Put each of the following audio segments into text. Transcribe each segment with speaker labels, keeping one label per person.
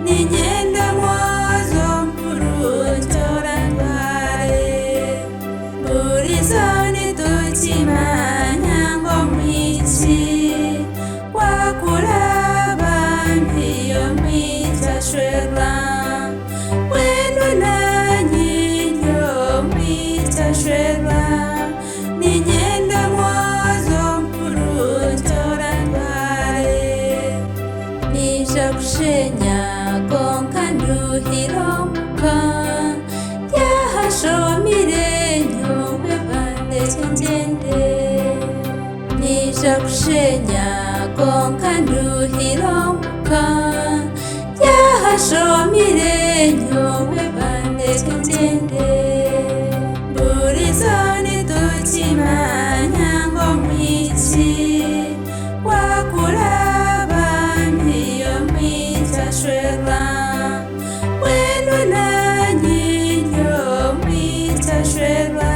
Speaker 1: Niinyenda Mwojo murungi orantware. Buriizo nitukimanya ngu omwishiki ku akuraba mpiiha omwishiki ashwerwa. Mbwenu naanye ndi omwishiki ashwerwa. Niinyenda Mwojo murungi orantware. Naija kushenya kwonka nduhire omuka Ryahashomire nyowe bandekye ngyende Naija kushenya kwonka nduhire omuka Ryahashomire nyowe bandekye ngyende Burizo nitukimanya ngu omwishiki Wakuraba niyo mwija shwerwa Mbwenu nanye nyo mwija shwerwa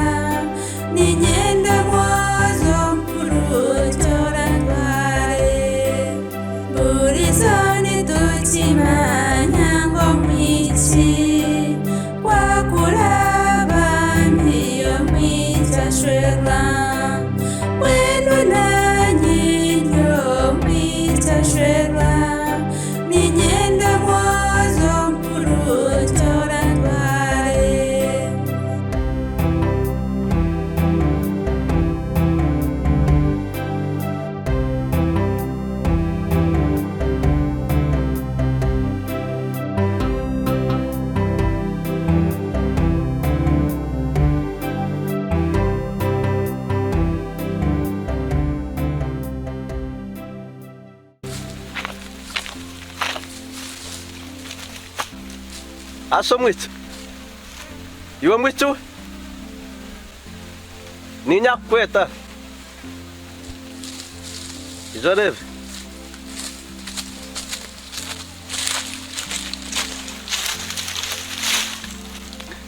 Speaker 1: Niinyenda mwojo murungi orantware Burizo nitukimanya ngu omwishiki Wakuraba niyo mwija shwerwa Mbwenu nanye nyowe shwerwa Niinyenda mwojo murungi orantware.
Speaker 2: Asa omwitsi, iwe mwitsi we, niinye akukweta, ija oreebe.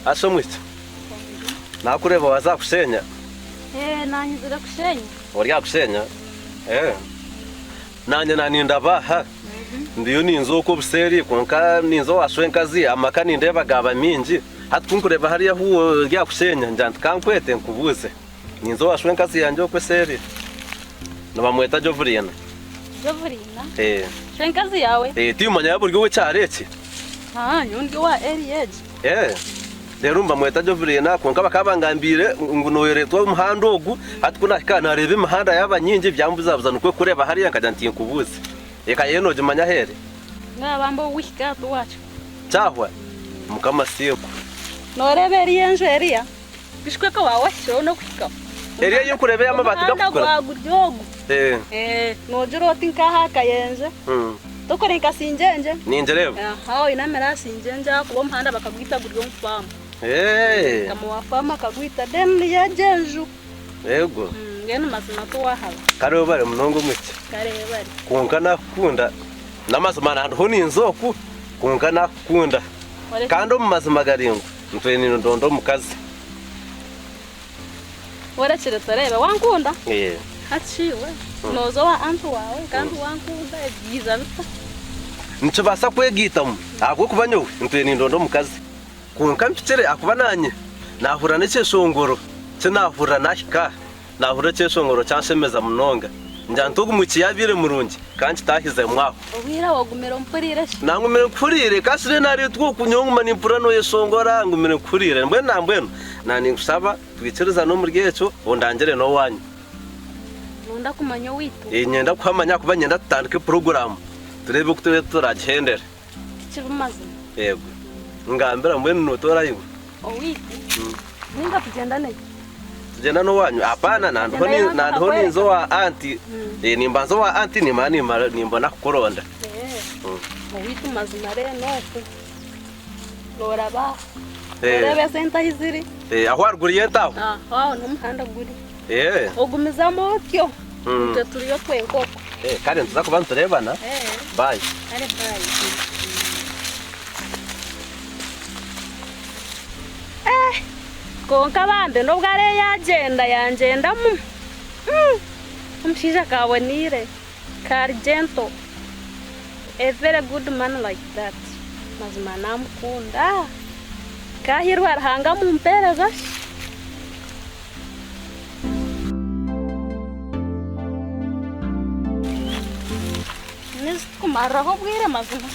Speaker 2: Asa omwitsi, naakureeba waaza kushenya.
Speaker 3: Ee, naanyizire kushenya.
Speaker 2: Ori aha kushenya? Ee. Naanye naanindaba aha. Ndiyo ninza okwo obuseeri kwonka ninza owa shwenkazi amaka nindeeba gaaba maingi. Hati ku nkureeba hariya ahu ori aha kushenya ngira nti ka nkwete nkubuuze. Ninza owa shwenkazi yangye okwo eseeri. Nibamweta Jovurina.
Speaker 3: Jovurina?
Speaker 2: Ee.
Speaker 3: Shwenkazi yaawe?
Speaker 2: Ee, timanya yaaba ori ow'ekyaro eki.
Speaker 3: Haa, nyowe ndi owa area egi.
Speaker 2: Ee. Reero nibamweta Jovurina kwonka bakaba bangambiire ngu nooyoreetwa omuhanda ogu. Hati ku naahika aha naareeba emihanda yaaba nyingi byambuzabuza nikwo kureeba hariya nkagira nti nkubuuze. Eka ye noogimanya ahu eri?
Speaker 3: Naaba mba ow'okuhika aha tiwaakyo.
Speaker 2: Kyahwa? Mukama asiimwe.
Speaker 3: Nooreeba eriya enju eriya? Bishweka waawe wahikireho n'okuhikaho.
Speaker 2: Eriya ei orikureeba ey'amabaati
Speaker 3: Omuhanda
Speaker 2: garikutukura?
Speaker 3: gwa guri ogu. Noogira oti nk'aha aha Kayenje. Tokore nka Singyengye?
Speaker 2: Ningireeba.
Speaker 3: Aha, oine amere aha Singyengye ahakuba omuhanda bakagwita guri omu faamu. Mukama wa faamu akagwita then niyo egyo enju.
Speaker 2: Eego.
Speaker 3: Mbwenu mazima tiwahaba.
Speaker 2: Kare obare munonga omwishiki.
Speaker 3: Kare ebare.
Speaker 2: Kwonka nakukunda. N'amazima nandiho ninza oku kwonka nakukunda. Kandi omu mazima gari ngu ntwire nindonda omukazi.
Speaker 3: Orekire tureebe. Wankunda?
Speaker 2: Ee.
Speaker 3: Hati shi iwe nooza owa anti waawe kandi wankunda ebyaija bita?
Speaker 2: Nikibaasa kwegaitamu ahabw'okuba nyowe ntwire nindonda omukazi. Kwonka mpikire ahakuba naanye naahurira n'ekyeshongoro ki naahurira naahika. Naahurira ekyeshongoro kyanshemeza munonga. Ngira nti ogu mwishiki yaabaire murungi, ka nkitaahizemu aho.
Speaker 3: Obwire wagumire ompuriire shi?
Speaker 2: Naangumire nkuhuriire. Ka shire naareetwa oku, nyowe nguma nimpurira nooyeshongora, ngumire nkuhuriire. Mbwenu na mbwenu, naaninkushaba twikirizane omuri ekyo, ondangire n'owaanyu.
Speaker 3: Noyenda kumanya owaitu?
Speaker 2: Ee, niinyenda kuhamanya ahakuba niinyenda tutandike puroguraamu, tureebe oku turiyo turaagihendere.
Speaker 3: Tikiri mazima.
Speaker 2: Yego. Ngambira mbwenu notoora iwe.
Speaker 3: Owaitu. Ninga tugyendane.
Speaker 2: Tugyenda n'owanyu? Apaana nandiho
Speaker 3: Tugyenda
Speaker 2: nandiho
Speaker 3: yangu
Speaker 2: ninza owa anti. Eh, nimbanza owa anti nimara nimara nimbona kukuronda.
Speaker 3: Eh. Owaitu mazima reero oku. Noraba.
Speaker 2: Eh.
Speaker 3: Noreeba esente ahi ziri.
Speaker 2: Eh, aho aharuguru y'ente aho?
Speaker 3: Aho aho niho omuhanda guri.
Speaker 2: Eh.
Speaker 3: Ogumizamu otyo. Itwe turiyo twenka okwo.
Speaker 2: Eh, kare nituza kuba nitureebana.
Speaker 3: Eh.
Speaker 2: Bye.
Speaker 3: Kare bye. Eh, kwonka bambe n'obu arebe yaagyenda yangyendamu. Mm, omushaija kaaboniire, kari gentle. A very good man like that mazima namukunda nkahirwa Ruhanga amumpereza shi. Nizitukumariraho obwire mazima.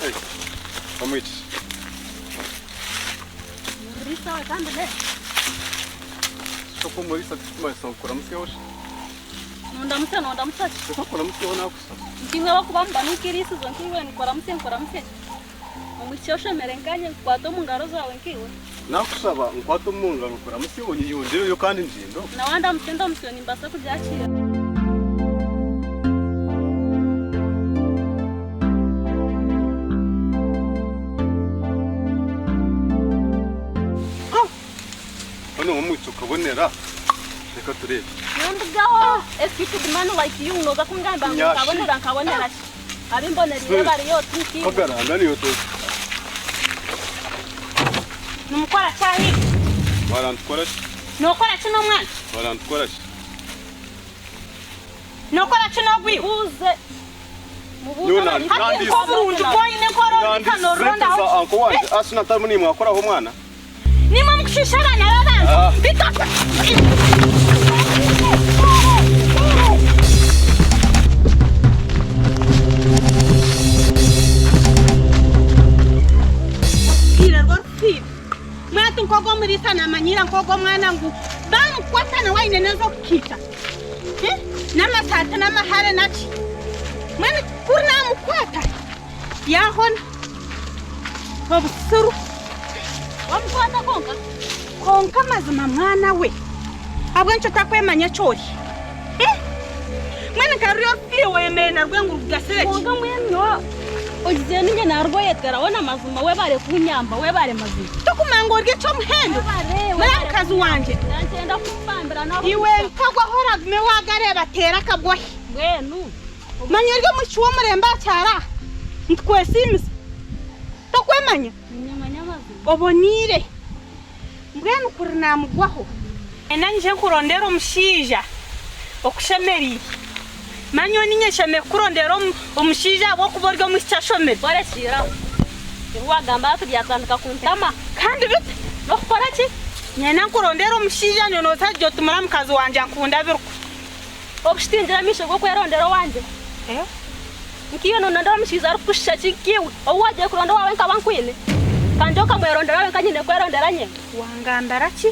Speaker 4: Hey, omwishiki.
Speaker 3: Muriisa we kandi ne.
Speaker 4: Koko Muriisa tikikumanyisa ngu kuramutsyaho shi?
Speaker 3: Nondamutsya nondamutsya ki?
Speaker 4: Reka kuramutsyaho naakushaba.
Speaker 3: Nkaimwe abakuba muba mwikiriisize nkaiwe nkoramutsye nkoramutsye ki? Omwishiki oshemere nkanye nkukwate omu ngaro zaawe nkaiwe.
Speaker 4: Naakushaba nkwate omu ngaro nkuramutsye onyeyongyereyo kandi ngyende okwo.
Speaker 3: Na wandamutsya endamutsyo nimbaasa kugyakiira.
Speaker 4: Hanu omwishiki okabonera reka tureebe.
Speaker 3: Nondigaho a stupid man like you noza kungamba ngu
Speaker 4: Nyashi.
Speaker 3: nkabonera nkabonera ki? Abimbonereire bariyo tinkiiwe.
Speaker 4: Kagaranga niyo tu.
Speaker 5: Nimukora ki ahi?
Speaker 4: Barantukora ki?
Speaker 5: Nookora ki n'omwana?
Speaker 4: Barantukora ki?
Speaker 5: Nookora ki n'ogwiwe?
Speaker 3: Mubuuze. Mubuuze
Speaker 4: Nyowe
Speaker 3: abari
Speaker 4: nandi-
Speaker 5: Hati nk'oburungi bwoine
Speaker 4: Nandi
Speaker 5: nk'ororika
Speaker 4: sente
Speaker 5: norurondaho
Speaker 4: za
Speaker 5: ki?
Speaker 4: anko wangye asi natarimu nimwe akoraho omwana.
Speaker 5: Nimwe mukushiisha abaana b'abantu.
Speaker 4: Ah.
Speaker 5: Bita Bwire rw'orufiire. Mwatu nk'ogwo omuriisa naamanyira nk'ogwo omwana ngu baamukwata nawe aine n'ez'okukiita. Eh? N'amasaati n'amahare naki. Mbwenu kuri naamukwata yaahona. Obusiru.
Speaker 3: Wamukwata kwonka?
Speaker 5: Kwonka mazima mwana we, ahabw'enki otakwemanya eki ori? Eh? Mbwenu nka ruriya orufiire oyemereire narwo ngu rukugasire ki?
Speaker 3: Kwonka mbwenu nyowe ogizire niinye naarwoyetera hoona mazima webare kunyamba webare mazima.
Speaker 5: Tokumanya ngu ori eky'omuhendo
Speaker 3: Webare,
Speaker 5: muriya
Speaker 3: webare
Speaker 5: mukazi wangye.
Speaker 3: Nankyenda kukubambira
Speaker 5: Iwe
Speaker 3: n'ahokushusha.
Speaker 5: nkagwa ahu oragume waagareeba teera akagohe.
Speaker 3: Mbwenu.
Speaker 5: Manya ori omwishiki w'omurembe aha kyaro aha, nitukwesiimisa. Tokwemanya?
Speaker 3: Niinyemanya amazima.
Speaker 5: Oboneire. Mbwenu kuri naamugwaho. Enda nyije nkurondere omushaija okushemereire. Manya onu niinye nshemereire kukurondera omushaija ahabw'okuba ori omwishiki ashomire.
Speaker 3: Warekyera aho. Ebi waagamba hati byatandika kuntama.
Speaker 5: Kandi bita?
Speaker 3: N'okukora ki?
Speaker 5: Niinyenda nkurondere omushaija nyowe nooza kugira oti muramukazi wangye ankunda birikwe.
Speaker 3: Obu shi tingira maisho g'okwerondera owangye? Nkaiwe noonondera omushaija arikukushusha ki nkaiwe? Ou waagiire kuronda owaawe nkaba nkwine? Kandi okamwerondera wenka nyine kwerondera nyenka?
Speaker 5: Wangambira ki?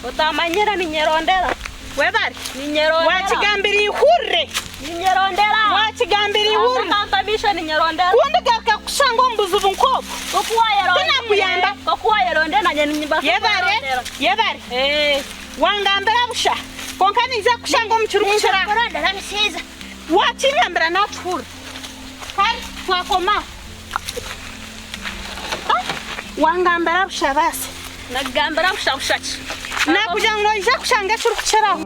Speaker 3: Otaamanyira niinyerondera.
Speaker 5: Webare.
Speaker 3: Niinyerondera.
Speaker 5: Waakigambira eihurire.
Speaker 3: Niinyerondera.
Speaker 5: Waakigambira eihurire.
Speaker 3: Ruhanga akampa amaisho niinyerondera.
Speaker 5: Ku ndigaruka kukushanga omu buzibu nk'obwo,
Speaker 3: Nk'oku waayerondire.
Speaker 5: Tinakuyamba.
Speaker 3: Nk'oku waayerondire naanye nimbaasa
Speaker 5: Yebare.
Speaker 3: kwerondera.
Speaker 5: Yebare. Wangambira busha, kwonka niija kukushanga omu kirikukira aha. Waakingambira naakihurira. Kare twakoma aho. Wangambira busha baasi.
Speaker 3: Nakugambira busha busha ki?
Speaker 5: Naakugira ngu noija kushanga ekirikukira aho.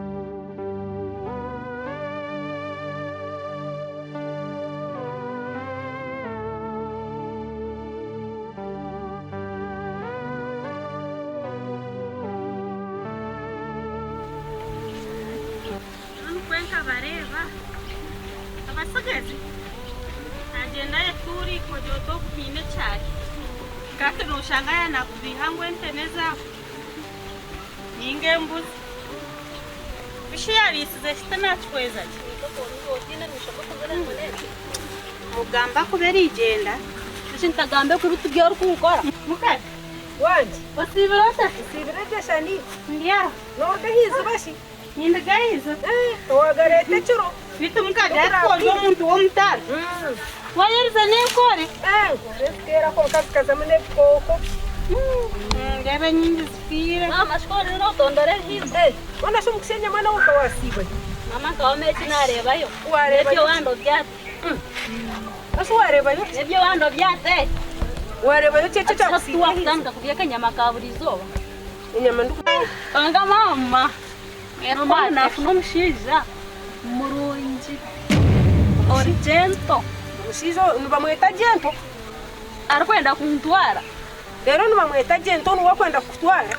Speaker 5: Nikwo nkabareeba abatsigazi nagyenda ayetuura eikogi oti ogu haine eki ari hati noshanga yaaba nakubiiha ngu ente n'ezaawe ninga embuzi bishi yariisize ki tinakihweza gye. Mugamba kuba erigyenda.
Speaker 3: Bishi ntagambe kubi tibyo orikunkora.
Speaker 5: Mukazi.
Speaker 6: Wangi.
Speaker 5: Osiibire ota?
Speaker 6: Nsiibire gye Shani.
Speaker 5: Ndi aho.
Speaker 6: Nooruga aha iziba shi?
Speaker 5: Ninduga aha iziba.
Speaker 6: Waagareeta ekiro.
Speaker 5: Beitu mukazi hati ku ori omuntu w'omutaano. Waayerize n'enkoore?
Speaker 6: Enkoore zikeera kwonka zikazamu n'ebikooko.
Speaker 5: Ndeeba enyingi zifiire.
Speaker 3: Maama shi ku oriyo nootondora ebihiingo.
Speaker 6: Mbwenu shi omu kushenya mwana we okawaasiibwe?
Speaker 3: Maama nkaba eki naareebayo.
Speaker 6: Waareebayo ki?
Speaker 3: N'ebyo wandobyate.
Speaker 6: Esi waareebayo ki?
Speaker 3: N'ebyo wandobyate.
Speaker 6: Waareebayo ki ekyo ekyakusiiga
Speaker 3: Hati wakutandika kurya akanyama ka buri izooba.
Speaker 6: Enyama ndiku.
Speaker 3: Kwonka maama, maama naafuna omushaija murungi ori gentle.
Speaker 6: Omushaija nibamweta gentle?
Speaker 3: Arikwenda kuntwara.
Speaker 6: Reero nibamweta gentle niwe akwenda kukutwara?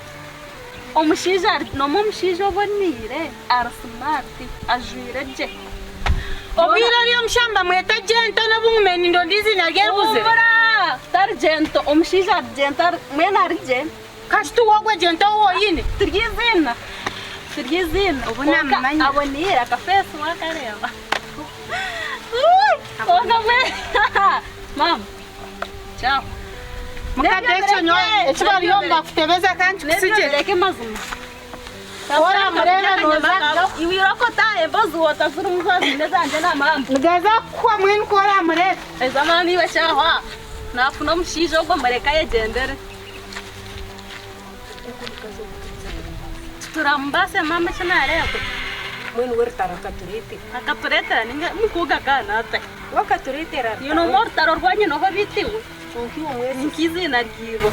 Speaker 3: Omushaija ari n'omwe omushaija oboneire, ari smart, ajwaire gye.
Speaker 5: Obwire ori omushamba mweta Gento n'obu ngume nindonda eiziina rye ribuzire.
Speaker 3: Huumura! Tari Gento, omushaija ari Gento ari mbwenu ari gye.
Speaker 5: Kasita uwe ogwo Gento ou oine.
Speaker 3: Tiryo eiziina, tiryo eiziina.
Speaker 5: Obu
Speaker 3: Kwonka
Speaker 5: namumanya.
Speaker 3: aboneire akafeesi waakareeba. Kwonka mbwenu maama. Ciao.
Speaker 5: Mukade ekyo nyowe eki bariyo nibakutebeza ka nkikusigye.
Speaker 3: N'ebyobireke mazima.
Speaker 5: Oramureeba nooza
Speaker 3: Iwe irokota embozi wota zirimu zazimwe ezangye n'amambu.
Speaker 5: Nigaza kukuhwa mbwenu ku oramureeba.
Speaker 3: Ez'amaani iwe kyahwa. Naafuna omushaija ogwo mureke ayegyendere. Tituramubaase maama eki naareeba.
Speaker 6: Mbwenu we rutaro akatureetera.
Speaker 3: Akatureetera ninga mukuuga akaana ata.
Speaker 6: We akatureetera
Speaker 3: Iwe noomanya orutaro rwa nyina ohu obiitiwe?
Speaker 6: Kwonka iwe omwesigye.
Speaker 3: Nk'eiziina ryiwe.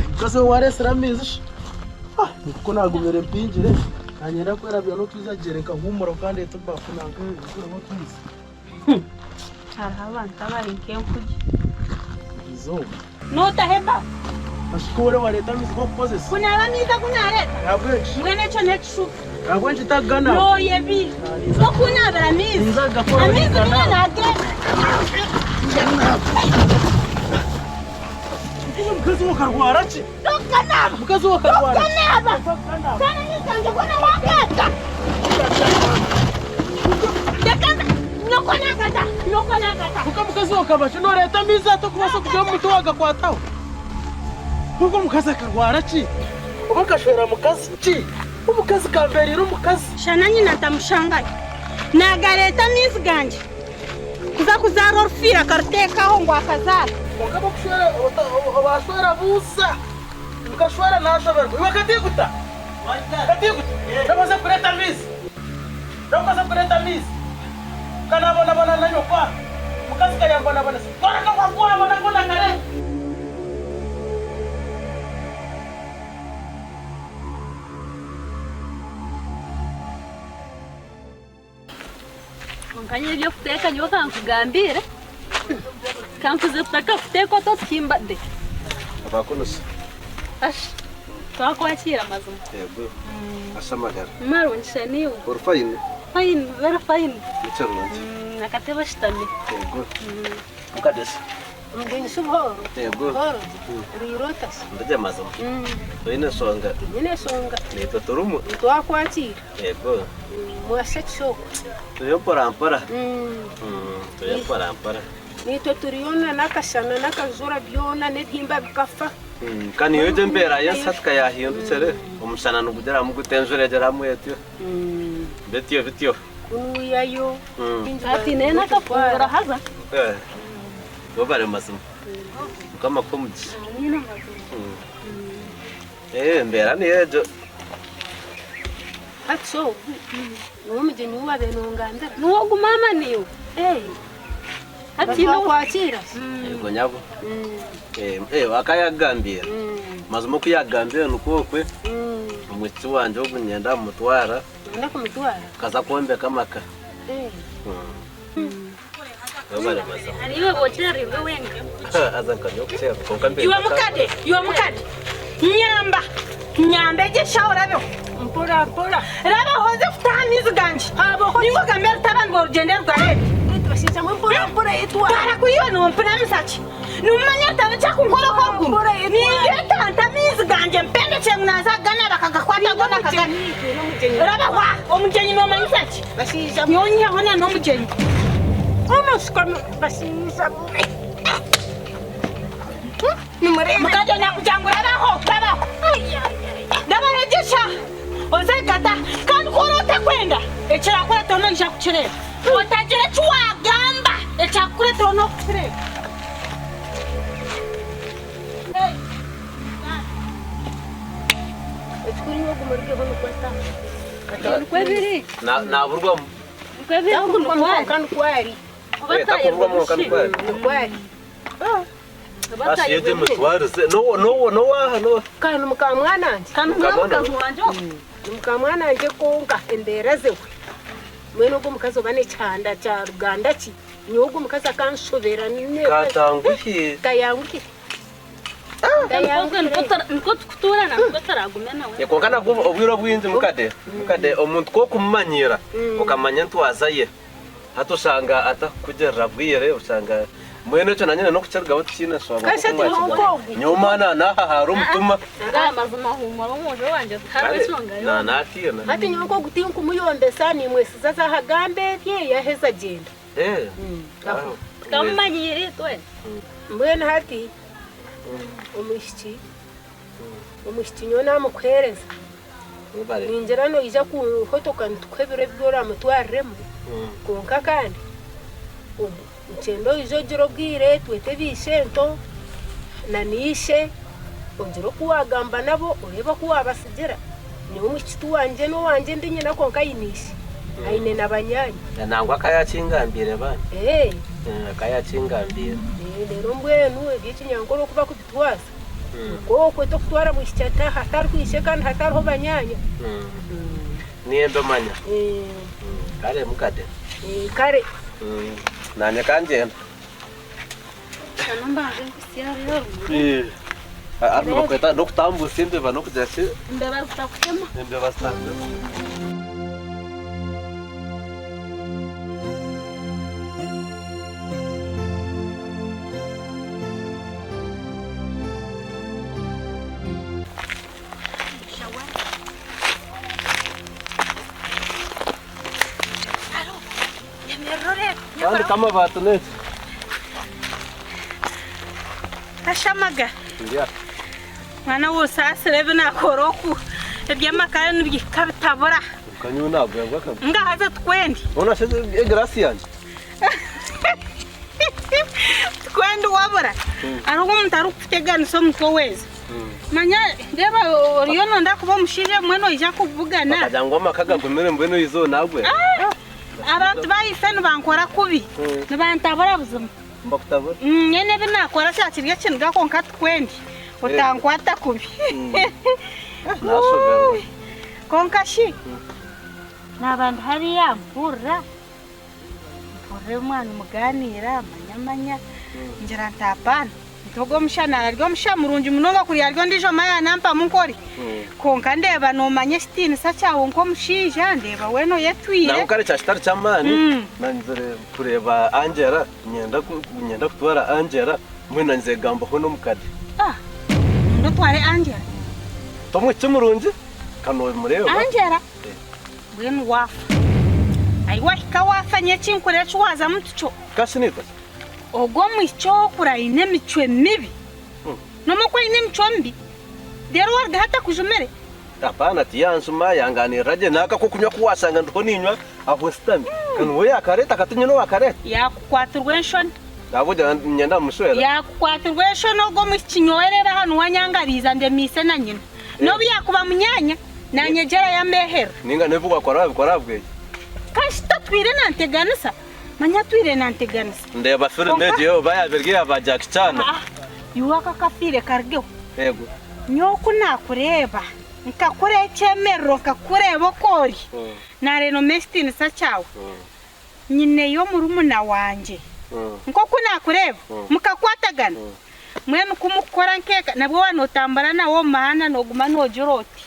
Speaker 7: Mukazi we wareetsire amaizi shi? Ah, nikwo naagumire mpingire, nanyenda kwerabya n'otwizi agyere nkahuumura okandeeta ebafu nanka nkuremu otwizi.
Speaker 5: Hariho abantu abari nk'enfugi.
Speaker 7: Izooba.
Speaker 5: Nootaho ebafu?
Speaker 7: Ashika ore wareeta amaizi g'okukozesa.
Speaker 5: Kunaaba amaizi agu naareeta?
Speaker 7: Ahabw'enki?
Speaker 5: Mbwenu ekyo n'ekishuba.
Speaker 7: Ahabw'enki ntaganaaba?
Speaker 5: Nooyebire. Tokunaabira amaizi.
Speaker 7: Ninza kugakora
Speaker 5: Amaizi niiwe
Speaker 7: naganaaba.
Speaker 5: naagenda.
Speaker 7: Omukazi we akarwara ki?
Speaker 5: Tokanaaba.
Speaker 7: Omukazi we akarwara ki?
Speaker 5: Tokanaaba.
Speaker 7: Tokanaaba.
Speaker 5: Kandi amaizi gangye goona waagaata. Reka nze. Nyoko naagata. Nyoko naagata.
Speaker 7: Kwonka mukazi we akaba ki? Nooreeta amaizi ati okubaasa kugira omu mutwe waagakwataho? Kwonka omukazi akarwara ki? Oba nkashwera mukazi ki? Omukazi kambeereire omukazi.
Speaker 5: Shana nyina ntamushangayo. Naagareeta amaizi gangye. Kuza kuzaara orufiire akaruteekaho ngu akazaara.
Speaker 7: Kwonka abokushwera obashwera buuza. Nkashwera nashoberwa. Iwe katiguta. Katiguta. Nabaza kureeta amaizi. Nabaza kureeta amaizi. Kanabonabona na nyokwa. Mukazi kayambonabonesa. Twareka kwakuwabona ngu nakareeta.
Speaker 3: Kwonka nyowe eby'okuteeka nyowe kankugambire, kankuze tutakakuteeka ota otuhimba de.
Speaker 2: Abakunusa.
Speaker 3: Ashi, twakwakiira mazima.
Speaker 2: Yego. Asha amagara.
Speaker 3: Marungi sha niiwe.
Speaker 2: Ori fine?
Speaker 3: Fine, very fine.
Speaker 2: Ni kirungi.
Speaker 3: Akatebe oshutami.
Speaker 2: Yego. Mukadesi.
Speaker 6: Mbwenu shi buhooro?
Speaker 2: Yego.
Speaker 6: Buhooro gye? Oriire ota shi?
Speaker 2: Ndi gye mazima. Toine nshonga?
Speaker 6: Tinyine nshonga.
Speaker 2: Naitwe turimu.
Speaker 6: Twakwakira.
Speaker 2: Yego.
Speaker 6: Mwasha ki okwo?
Speaker 2: Turiyo mporampora. Turiyo mporampora.
Speaker 6: Naitwe turiyo n'akashana n'akajura byona n'ebihimba bikafa.
Speaker 2: Ka niyo egyo embeera y'ensi hati ka yaahindukire, omushana nigugiramu guta enjura egiramu etyo. Bityo bityo.
Speaker 6: Kunuuyayo.
Speaker 3: Hati nayo n'akafunguro haza.
Speaker 2: Webare mazima. Mukama akuhe omugisha. Embeera niyo egyo.
Speaker 6: Hati shi ogu niwe mugyenyi ou waabaire nongambira?
Speaker 3: Niwe ogu maama niiwe? Hati
Speaker 6: Twakwakira.
Speaker 2: Yego nyabo. Akayagambira. Mazima oku yagambire nikwo okwe. Omwishiki wangye ogu niinyenda kumutwara.
Speaker 6: Noyenda kumutwara?
Speaker 2: Tukaza kwombeka amaka. Webare mazima.
Speaker 3: Iwe bwokyereirwe wenka.
Speaker 2: Haza nkanywa okukyerwa kwonka mbe
Speaker 5: Iwe mukade, iwe mukade. Nyamba, nyamba egyo eshaho orabeho.
Speaker 6: Mpora mpora.
Speaker 5: Rabaho oze kutaha amaizi gangye. Ninga ogambe rutabani rwawe rugyende rugareebe.
Speaker 6: Bashaija mwe mpora mpora yetwara.
Speaker 5: Twara kuriyo nompinamisa ki? Nimumanya rutaba ekyakunkora okworuguru. Nindyetanta amaizi gangye mpendekye ngu naaza kuganaba akagakwata goona akagana. Rabaho aha, omugyenyi noomanyisa ki? Nyowe nyiheho na n'omugyenyi.
Speaker 6: Bashaija mwe.
Speaker 5: Mukadde nakugira ngu rabaho, rabaho. Rabaho egyo eshaaha oze gata kandi ku oraba otakwenda ekirakureeteraho noija kukireeba. Otagira eki waagamba ekyakukureeteraho n'okukireeba.
Speaker 6: Ekikuru iwe oguma origeho nikwo ata.
Speaker 3: Nikwo biri.
Speaker 2: Naburwamu.
Speaker 3: Nikwo biri
Speaker 6: Takuburwamu kwonka nikwo ari.
Speaker 2: Takuburwamu kwonka nikwo ari.
Speaker 6: Nikwo ari.
Speaker 2: Asheegye emitwarize n'owaaha n'owa.
Speaker 6: Kandi ni mukamwanangye.
Speaker 3: Kandi
Speaker 2: Mukamwana
Speaker 3: mukazi wangye ogwo.
Speaker 6: Ni mukamwanangye kwonka embeera ze we. Mbwenu ogwo omukazi oba n'ekihanda kya ruganda ki? Nyowe ogwo omukazi akanshobera.
Speaker 2: Katanguhi.
Speaker 6: Kayanguhi.
Speaker 3: Obwe nikwo tukutuurana nikwo turagume nawe.
Speaker 2: Kwonka nabwo obwire obwingi mukade mukade omuntu ku okumumanyira okamanya entwaza ye hati oshanga atakukugirira bwire oshanga mbwenu ekyo nanye n'okukirugaho tikiine nshonga
Speaker 6: Kasha
Speaker 2: nk'oku
Speaker 6: tihonka
Speaker 2: mwakigamba.
Speaker 6: ogu.
Speaker 2: Nyowe omwana nahahaara omutuma
Speaker 3: Aga mazima humura omwojo wangye tihariho enshonga yoona.
Speaker 2: natiina.
Speaker 6: Hati nyowe nk'ogu tinkumuyombesa nimwesiza aze ahagambe ebye yaheza agyenda.
Speaker 2: Aho.
Speaker 3: Tukamumanyiira itwe.
Speaker 6: Mbwenu hati omwishiki omwishiki nyowe namukuheereza
Speaker 2: Webare.
Speaker 6: ningira noija kuhotoka nitukuha ebiro ebi oramutwariremu kwonka kandi nikyenda oije ogire obwire twete abaishento na n'ishe ogire oku wagamba nabo oreebe oku wabatsigira. Nyowe omwishiki ti wangye n'owangye ndi nyina kwonka aine ishe aine na banyaanya.
Speaker 2: Nangwa aka yakingambiire bambi.
Speaker 6: Ee.
Speaker 2: Aka yakingambiire.
Speaker 6: Reero mbwenu eby'ekinyankore oku bakubitwaza nikwo okwo tokutwara mwishiki hatariho ishe kandi hatariho banyaanya.
Speaker 2: Niyo mbimanya. Kare mukade.
Speaker 6: Kare.
Speaker 2: Naanye kangyenda.
Speaker 5: Shana mbanze nkusye hariya orumuri.
Speaker 2: Harimu bakweta n'okutambuusa embeba n'okugira ki?
Speaker 5: Embeba zitakutema.
Speaker 2: Embeba zitakutema. Kandi kamabaati n'eki?
Speaker 5: Kashamaga.
Speaker 2: Ndya.
Speaker 5: Mwana we osaasire ebi naakora oku eby'amakara nibihika bitabura.
Speaker 2: Kanyowe naagwebwa akabi.
Speaker 5: Nga haza tukwendi.
Speaker 2: Ona shi egirasi yangye.
Speaker 5: Tukwendi wabura. Hariho omuntu arikukuteganisa omutwe weeza. Manya reeba oriyo noyenda kuba omushaija mbwenu noija kubugana.
Speaker 2: Bakagira ngu amaka gagumire mbwenu eizooba nagwe.
Speaker 5: Abantu ba ife nibankora kubi. Nibantabura buzima.
Speaker 2: Nibakutabura?
Speaker 5: Nyine ebi naakora kyakiri ekiniga kwonka tikwendi. Otankwata kubi.
Speaker 2: Naashoberwa.
Speaker 5: Kwonka shi naaba ndi hariya mpurira, mpurira omwana mugaaniira manya manya ngira nti apaana. Nti ogu omushana ari omusha murungi munonga kuriya ari ondiijo maya nampamu nkore. Kwonka ndeeba noomanya ekitiinisa kyawe nk'omushaija ndeeba weena oyetwire.
Speaker 2: Nangwa kare kya kitari ky'amaani nanyizire kureeba Angela niinyenda niinyenda kutwara Angela mbwenu nanyizire kugambaho n'omukade.
Speaker 5: Ah, noyenda otware Angela?
Speaker 2: T'omwishiki murungi? Ka noomureeba.
Speaker 5: Angela? Mbwenu waafa. Ahi waahika waafa nyowe eki nkureeba eki waazamu tikyo.
Speaker 2: Kasi niitwe?
Speaker 5: Ogwo omwishiki ow'okura aine emicwe mibi. Noomanya oku aine emicwe mibi? Reero waarugaho atakujumire?
Speaker 2: Apaana tiyanjuma, yangaaniirira gye. N'aka k'okunywa ku waashanga ndiho niinywa aho nsitami. Ka niwe yaakareeta akati nyine owaakareeta.
Speaker 5: Yaakukwatirwa enshoni.
Speaker 2: Ahabw'okugira ngu niinyenda kumushwera.
Speaker 5: Yaakukwatirwa enshoni ogwo omwishiki nyowe reeba aha niwe anyangariize andemiise na nyina. N'obu yaakuba munyaanya, naanyegyera yameeherera.
Speaker 2: Nainga n'ebi waakora waabikora ahabw'eki?
Speaker 5: Kasita atwire nanteganisa. Manya atwire nanteganisa.
Speaker 2: Ndeeba firimu
Speaker 5: Kwonka-
Speaker 2: egyo yoba yaaba eri eya ba Jackie Chan.
Speaker 5: Ah, iwe ako akafiire karugeho.
Speaker 2: Yego.
Speaker 5: Nyowe oku naakureeba, nkakureeba ekyemerero, nkakureeba oku ori, naareeba ekitiinisa kyawe, nyineyo murumuna wangye. Nk'oku naakureeba, mukakwatagana, mbwenu ku mukukora nk'eka, nabwo waaba nootambura nawe omu muhanda nooguma noogira oti,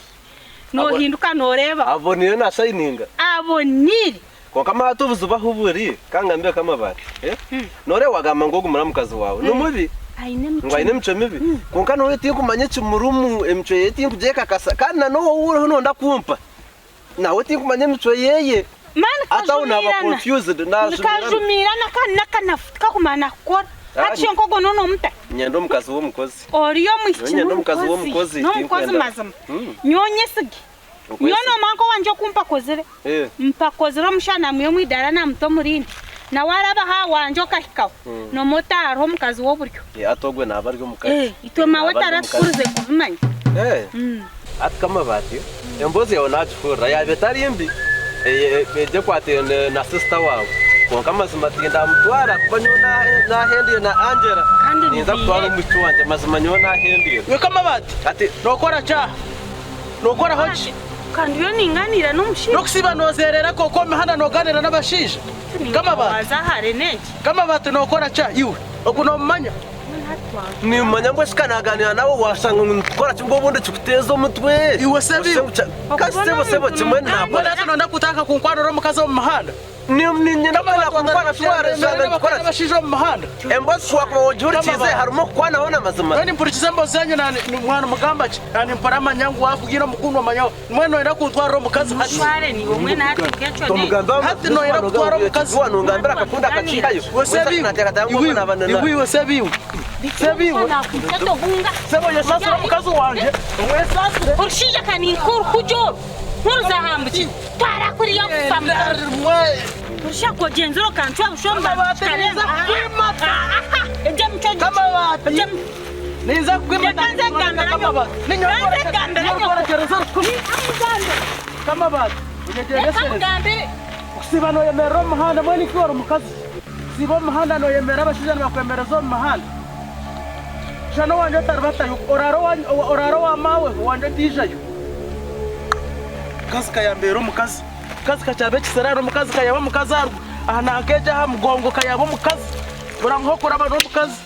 Speaker 5: noohinduka nooreebaho.
Speaker 2: Aboniire naashayininga.
Speaker 5: Aboniire.
Speaker 2: Kwonka maate obuzibu ahu buri, ka ngambire Kamabaare, nooreeba waagamba ngu ogu muramukazi waawe ni mubi, ngu aine emicwe mibi, kwonka nyowe tinkumanya ekimurimu, emicwe ye tinkugyekakasa, kandi na n'ou oriho nooyenda kumpa, nawe tinkumanya emicwe yeye.
Speaker 5: Mani
Speaker 2: Hati aho naaba
Speaker 5: kajumiirana.
Speaker 2: confused, naajumiirana.
Speaker 5: Kajumiirana kandi n'akanafu tikakumara nakukora. Hati shi nk'ogwo n'onu omuta?
Speaker 2: Niinyenda omukazi w'omukozi.
Speaker 5: Ori omwishiki
Speaker 2: Nyowe nyenda omukazi
Speaker 5: n'omukozi.
Speaker 2: w'omukozi,
Speaker 5: N'omukozi
Speaker 2: tinkwenda.
Speaker 5: mazima. Nyowe onyesige.
Speaker 2: Nyowe
Speaker 5: noomanya nk'owangye oku mpakozire. Mpakozire omushana namwiha omu idaara naamuta omu rindi. Nawe araba aha wangye okahikaho, noomanya oti hariho omukazi w'oburyo.
Speaker 2: Hati ogwe naaba ari omukazi.
Speaker 5: Itwe maawe taratukurize kubimanya.
Speaker 2: Hati Kamabaati, emboozi yaawe naagihurira yaaba etari mbi, egyo ekwataine na sisita waawe. Kwonka amazima tindamutwara ahakuba nyowe naahendeire na Angela.
Speaker 5: Kandi
Speaker 2: Ninza kutwara omwishiki wangye mazima nyowe nahendire.
Speaker 7: Iwe Kamabati
Speaker 2: Ati
Speaker 7: nokora ki aha? Nokoraho ki?
Speaker 5: Kandi yo ninganiira n'omushaija.
Speaker 7: N'okusiiba nozerera kwonka omu mihanda noganira n'abashaija? Kamabati.
Speaker 5: Waza hare n'egi.
Speaker 7: Kamabati nokora ki aha iwe? Ogu nomumanya?
Speaker 2: Nimumanya mbwenu shi ka naganira nawe washanga ngu nitukora kimwe obundi kikuteeza omutwe.
Speaker 7: Iwe Sebiwe.
Speaker 2: Ka sebo sebo kimwe
Speaker 7: Mbwenu
Speaker 2: nakora.
Speaker 7: hati noyenda kutandika kunkwanura omukazi omu muhanda?
Speaker 2: Niinyenda kukwana
Speaker 7: Twemerera n'abakora n'abashaija omu muhanda.
Speaker 2: Embozi wakuba ogihurikiize harimu okukwanaho n'amazima.
Speaker 7: Mbwenu mpurikize embozi zanyu na mwana mugamba ki? Na nimpora manya ngu waabwire omukundwa manya mbwenu noyenda kuntwarira omukazi hati.
Speaker 5: Mutware niiwe mbwenu hati nk'ekyo n'ekyo.
Speaker 7: Hati noyenda kutwara omukazi.
Speaker 2: Nongambira akakunda akakihayo.
Speaker 7: Iwe Sebiiwe, iwe iwe Sebiiwe, Sebiiwe. Sebo oyesasire omukazi wangye, omwesasire.
Speaker 5: Orushaija ka ninka oruhugi oru nkoruzahambuki twara kuriya kufa Orushaija kogyenzire okancwa busha omu bantu kikarenga.
Speaker 7: Kamabati. Ninza kukwimata. Kamabati. Kamabati. Onyegyendesereze. Kusiiba noyemerera omu muhanda mbwenu iwe ori mukazi ki? Kusiiba omu muhanda noyemerera abashaija nibakwemereza omu muhanda. Shana owangye otaribatayo, oraara owa maawe owangye otaijayo. Omukazi kayambeera omukazi. Omukazi kakyaba ekisiraani, omukazi kayaba omukazi aha nanka egyo aha mugongo kayaba omukazi. Buramuha okuraba n'omukazi.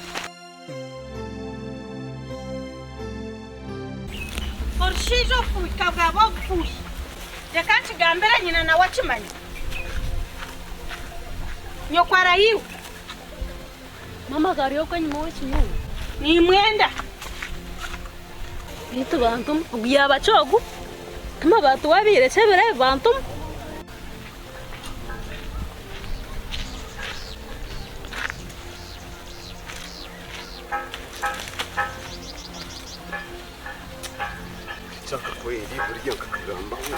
Speaker 5: Orushaija obufuuhi bwaba obufuuhi. Reka nkigambire nyina nawe akimanye. Nyoko arahiiwe.
Speaker 3: Mama akaba ari okwo enyima ow'ekinyungu.
Speaker 5: Nimwenda.
Speaker 3: Beitu bantumwe, ogu yaaba ki ogu? Amabaati wabiire ki ebiro ebi bantumwe?
Speaker 4: Kyakakweri buriya nkakagambaho.